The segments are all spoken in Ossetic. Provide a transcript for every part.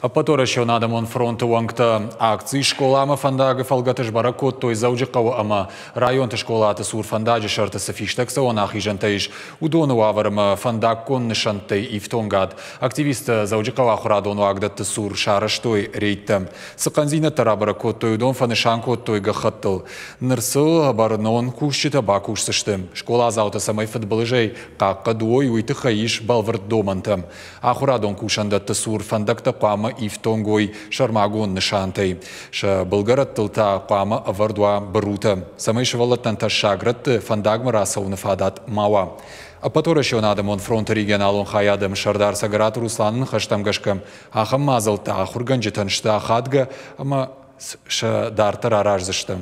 Ӕппӕтуӕрӕсеон адӕмон фронты уӕнгтӕ акци скъоламӕ фӕндагы фӕлгӕты сбӕрӕг кодтой Дзӕуджыхъӕуы ӕмӕ районты скъолаты цур фӕндаджы сӕрты цы фистӕгцӕуӕн ахизӕнтӕ ис, уыдоны уавӕрмӕ фӕндаггон нысӕнттӕй ифтонгад. Активисттӕ Дзӕуджыхъӕуы ахуырадон уагдӕтты цур сарӕзтой рейдтӕ. Цы хъӕндзинӕдтӕ рабӕрӕг кодтой, уыдон фӕнысан кодтой гӕххӕттыл. Ныр сыл бӕрнон кусджытӕ бакусдзысты. Скъоладзаутӕ цӕмӕй фыдбылызӕй хъахъхъӕд уой, уый тыххӕй ис бӕлвырд домӕнтӕ. Ахуырадон кусӕндӕтты цур фӕндӕгтӕ хъуамӕ ифтонг уой сӕрмагонд нысантӕй. Сӕ былгӕрӕттыл та хъуамӕ ӕвӕрд уа бырутӕ, цӕмӕй сывӕллӕттӕн тӕссаг рӕтты фӕндагмӕ рацӕуыны фадат ма уа. Ӕппӕтуӕрӕсеон адӕмон фронты регионалон хайады ӕмсӕрдар Цӕгӕраты Русланы ныхӕстӕм гӕсгӕ, ахӕм мадзӕлттӕ ахуыргӕнджытӕн сты ахадгӕ ӕмӕ сӕ дарддӕр араздзысты.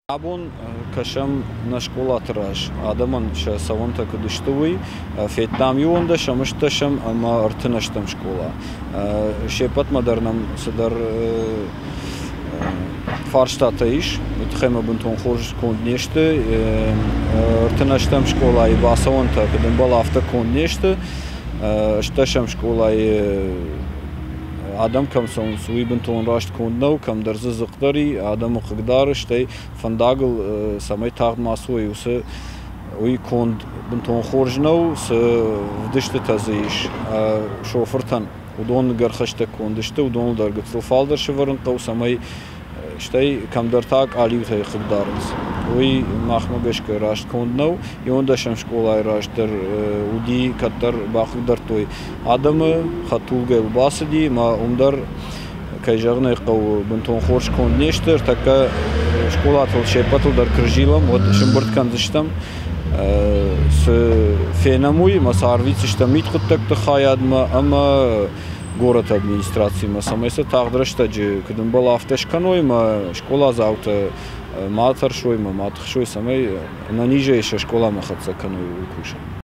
Абон кӕсӕм нӕ скъолаты раз, адӕмӕн сӕ цӕуӕнтӕ куыд сты, уый. Федтам иуӕндӕсӕм, ӕстдӕсӕм ӕмӕ ӕртынӕстӕм скъола. Се ппӕтмӕ дӕр нӕм цыдӕр фарстатӕ ис, уый тыххӕй мӕ бынтон хорз конд не сты. Ӕртынӕстӕм скъолайы бацӕуӕнтӕ куыд ӕмбӕлы, афтӕ конд не сты. Ӕстдӕсӕм скъолайы адӕм кӕм цӕуынц, уый бынтон раст конд нӕу, кӕмдӕр дзы дзыхъ дӕр и, адӕмы хъыгдары, стӕй фӕндагыл цӕмӕй тагъд ма цӕуой, уыцы уый конд бынтон хорз нӕу, цы вдыстытӕ дзы ис шофыртӕн, уыдон гӕрхӕстӕг конд сты, уыдоныл дӕр гыццыл фалдӕр сӕвӕрын хъӕуы, цӕмӕй стӕй кӕмдӕр та къалиутӕй хъыгдарынц. Уый махмӕ гӕсгӕ раст конд нӕу. Иуӕндӕсӕм скъолайы раз дӕр уыди, кӕддӕр бахъыгдардтой адӕмы, хӕдтулгӕйыл бацыди, ӕмӕ уым дӕр, кӕй зӕгъын ӕй хъӕуы, бынтон хорз конд не сты. Ӕртӕккӕ скъолатыл се ппӕтыл дӕр куы рзилӕм, уӕд сӕмбырд кӕндзыстӕм. Цы фенӕм уый, ӕмӕ сӕ арвитдзыстӕм мидхъуыддӕгты хайадмӕ ӕмӕ горӕты администрацимӕ, цӕмӕй сӕ тагъд рӕстӕджы куыд ӕмбӕлы, афтӕ скӕной ӕмӕ скъоладзаутӕ ма тӕрсой ӕмӕ ма тыхсой, цӕмӕй ӕнӕнизӕй сӕ скъоламӕ хӕццӕ кӕной, уый кусын.